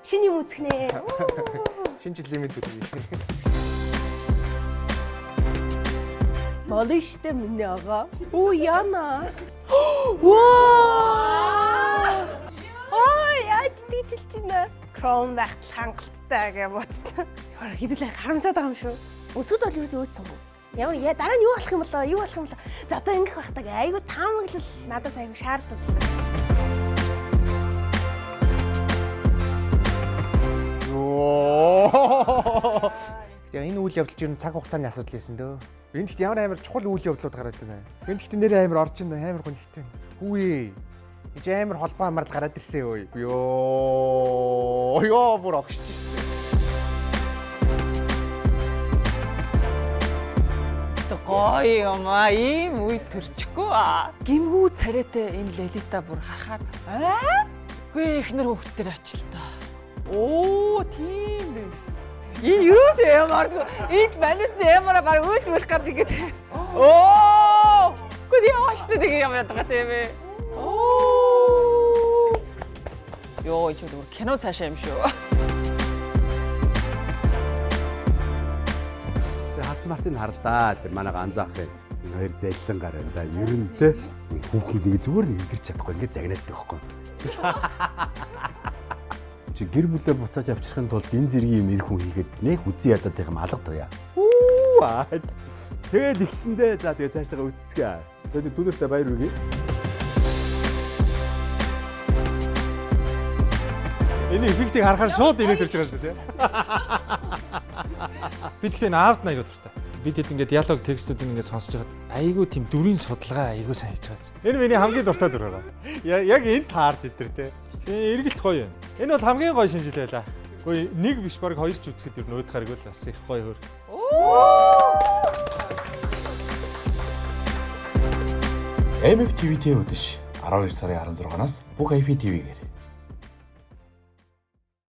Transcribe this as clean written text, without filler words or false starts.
Шинэ юм үзэх нэ. Шинэ жилийн мэнд хүргэе. Болно штэ миний ага. Оо яна. Воо! Ой, яаж тийжилж байна? Chrome байхтал хангалттай гэж бодсон. Яа, хэдүүлээ харамсаад байгаа юм шүү. Өцгөд бол ерөөсөө өөцсөн юм. Ямар яа дараа нь юу болох юм болоо? Юу болох юм болоо? За одоо ингэх байх таг айгу таамаглал надаас айгу шаарддаг. Йоо. Гэтэ энэ үйл явдал чинь цаг хугацааны асуудал байсан дөө. Энд гэхдээ ямар амар чухал үйл явдлууд гараад байна. Энд гэхдээ нэр амар орж ин амар гонхтой. Хүүе. Энд амар холбоо амарл гараад ирсэн өө. Йоо. Йоо бүр огшиж штэ. Гоё юм аа. Ийм үе төрчихгүй аа. Гимгүү царайтай энэ Лолита бүр харахаар аа үгүй эхнэр хүүхдээр ачлаа. Оо тийм байс. Энэ юус ямар энд манус ямараа баг үйл бүлэх гад ингээд. Оо. Үгүй яа штэ тэг ямар ядгаа тийм ээ. Оо. Йоо чи бүр кино цаашаа юм шүү. Тэгээ хац марцыг харалдаа. Тэр манай ганзаах энэ хоёр зэллэн гараа да. Ер нь те энэ хүүхэн нэг зүгээр нэг илэрч чадахгүй ингээд загнаад байхгүй. Чи гэр бүлээ буцааж авчрахын тулд энэ зэргийн юм эр хүн хийгээд нэг үзэн ядаад байх юм алга туяа. Үү аа. Тэгээд ихтэндээ за тэгээ цаашаа үтцгээ. Тэгээд түнэртээ баяр хүргэе. Энэ эффектийг харахаар шууд инээ төрж байгаа юм тий. Би тэгэхээр энэ аавд аягүй дуртай. Би тэд ингээд диалог текстүүдийг ингээд сонсож байхад айгүй тийм дүрийн судалгаа айгүй сайн хийж байгаа. Энэ миний хамгийн дуртай дүр байгаа. Яг энэ таарж идэр тий. Тэгээ эргэлт гоё юм. Энэ бол хамгийн гоё шинжил байлаа. Үгүй нэг биш баг хоёр ч үзэхэд ер нь уудахааргүй л бас их гоё хөр. MFTV-тэй үдэш 12 сарын 16-наас бүх IPTV-гээр.